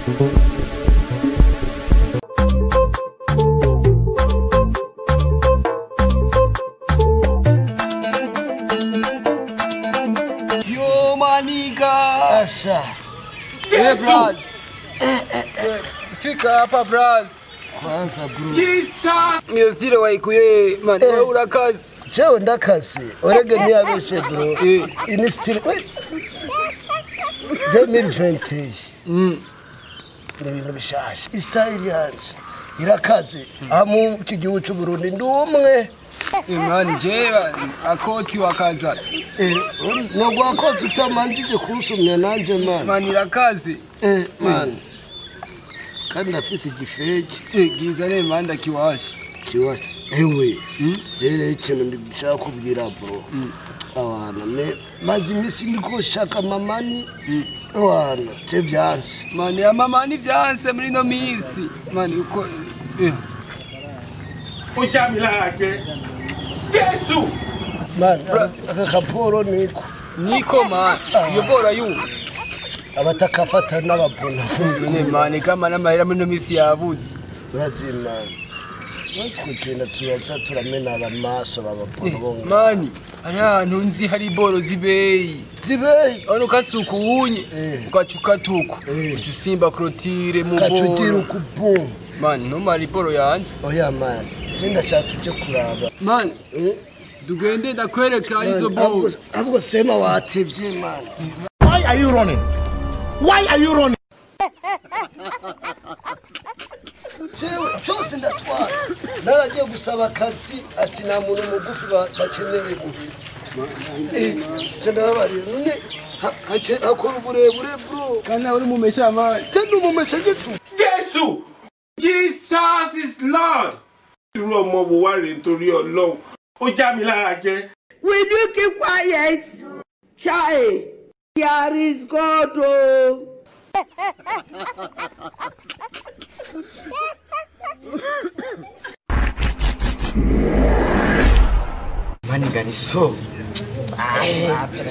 Yo maniga. Asha. Hey bros. Fika hapa bros. Kwanza bro. Jesus. Niyo style waikuye man. Wewe urakazi. Jewe ndakazi. Orege ntiyabeshe bro. Ini style. 2020. Ni ibintu bishasha. Style yanje irakaze. Aha mu gihugu cy'u Burundi ndi umwe. Man jewe akoti wakaza. No akoti utamanjije kunsumya nanje man. Man irakaze. Man. Kandi ndafise igifege. Giza ne man ndakiwasha. Kiwasha. Ewe. Jere ikintu ndishaka kubwira bro. Abana me mazi imisi ndiko shaka mamani. Abana je byanse. Man ya mamani byanse muri no misi. Man uko Oja mi lára jẹ. Jésù. Man aka kaporo niko. Niko man. Yobora yu. Abatakafata n'ababona. Ne man kama n'amahera muri no misi yabuze. Urazimana. Twigenda turaza turamena amaso bababona bonga. Mani, ari ahantu nzi hari boro zibeyi. Zibeyi. Ono kasuku unye ukacuka tuko. Ucusimba clotire mu boro. Kacutira ukubu. Man, no mari boro yanje. Oya man, je ndashaka tuje kuraba. Man, dugende ndakwereka ari zo boro. Ahubwo sema watevye man. Why are you running? Why are you running? Jewe cyose ndatwara. Naragiye gusaba akazi ati nta muntu mugufi bakeneye gufi. Je ndababarira none hakora uburebure bro. Kandi uri mumesha man. Je ndi umumesha gitu. Jésù. Jesus is Lord. Irú ọmọ wo wá rèé nítorí Ọlọ́run. Ó já mi lára jẹ. Will you keep quiet? Chai, here is God. Oh. Maniga ni so.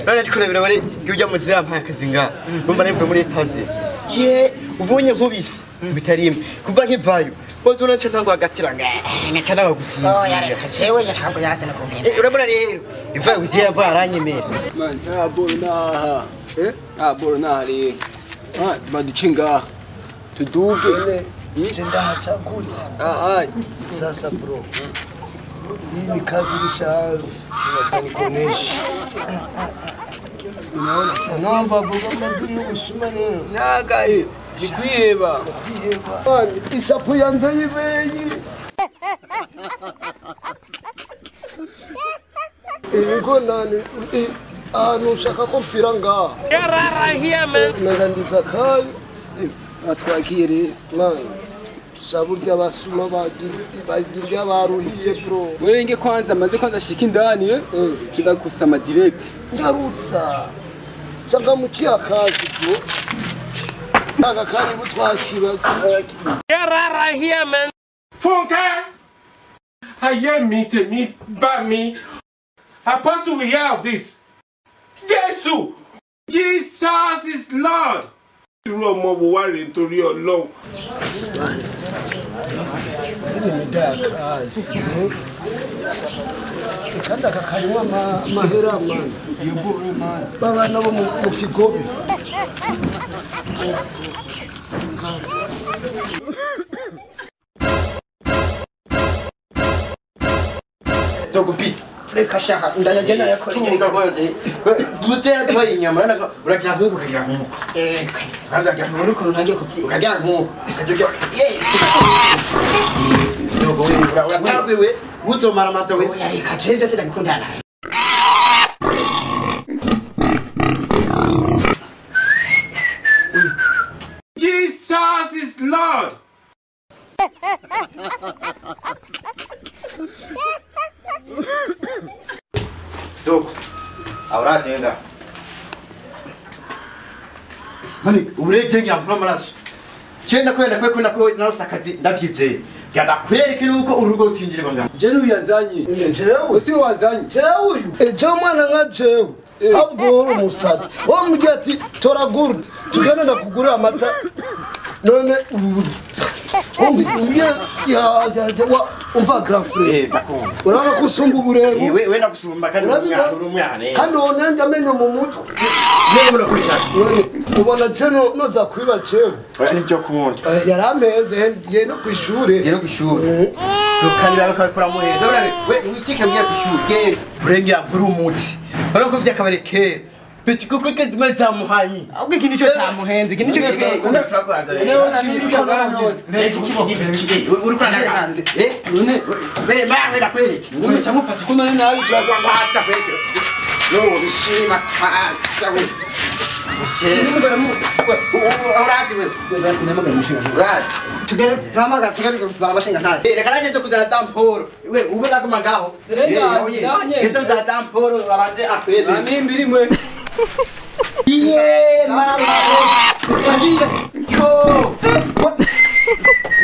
None tukurabira bari ujya muzira mpaya kazinga. Bumva nemve muri etaze. Ye, ubonye nkubise bitarimwe. Kuva nkivayo. Bozo nace ntango agatira ngaca nawe gusinzira. Oh yareka jewe ntabwo yase no kumpemba. Urabona rero iva ugiye ava aranyemera. Man, ah boro naha. Ah boro naha rero. Ah, baduce ngaha. Tuduge. Je ndahaca gute? Ah ah. Sasa bro. Hii ni kazi ilishaanza. Sasa nikonesha. Unaona sasa. Naomba vuga madiri y'ubusuma rero. Naga ni kwiheba. Kwiheba. Ishapu yanje yibeyi. Ingo nani ahantu ushaka ko mpfira ngaha. Nagandiza kayo. Atwakiye rero. Man. Saburya basuma bagira baruhiye bro. Wewe nge kwanza maze kwanza shika indani kidakusama direct. Ndarutsa. Cyangwa mu kiyakazi bro. Aka karibu twakiba. Get man. Funke. Ayé mi tèmi bá mi. Apostle we hear of this. Jésù. Jesus is Lord. Irú ọmọ wo wá rèé nítorí Ọlọ́run. Kazi. Kandi aka karimo amahera man. Yobora man. Baba nabo mu kigobe. Dogo bi. Reka shaka ndayagena yakora ingeri mutera twaye inyama uragira nkuko ukagira nkuko. Ukagira nkuko ntangiye kubyi ukagira nkuko ukagira ye. Dogo uratabwiwe uzomara amata we. Oya reka jeje sindakundana. Jesus is Lord. Dogo, awuratenga. Mani, ubureje ngira amaraso. Cyenda kwenda kwe kwenda ko narosakazi ndavyizeye. Ndakwereke nuko urugo rutinjirirwa ngana. Je nuyanzanye. Jewe usi wanzanye. Jewe uyu. Jewe mwana nka jewe. Ahubwo uri umusazi. Wowe mugiye ati tora gourde tugende ndakugurira amata. None ubu ya ya ya umva grand frère. Urabona ko usumba uburebu. We ndagusumba kandi uri umwana. Kandi wowe nanjye amenyo mu mutwe. Yewe murakurikana. None ubona je noza kwiba jewe. Oya nibyo kundi. Yarampenze ngiye no kw'ishure. Ngiye no kw'ishure. Rukanira bakabikora muheza. We wikike ngiye kw'ishure. Genda. Urengera nkuri umuti. Urabona ko byakabare kera. Peti kuko kezima zamuhanyi. Ahubwo iki nico cyamuhenze, iki nico uri kurana. Eh? None we mawe nakwereke. None cyamufata uko none nabi brother. No bishima we. Urati we. Urati. Tugere pamaga tugere kuzana amashinga ntayo. Reka nanjye kuzana tamporo. We ube naguma ngaho. Ngende kuzana tamporo abande akwebe. Amimbi rimwe. Iye mama. Agiye. Yo.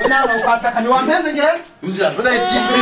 We nawe ukwataka ni wampenze nge? Mzira, mzira tishu.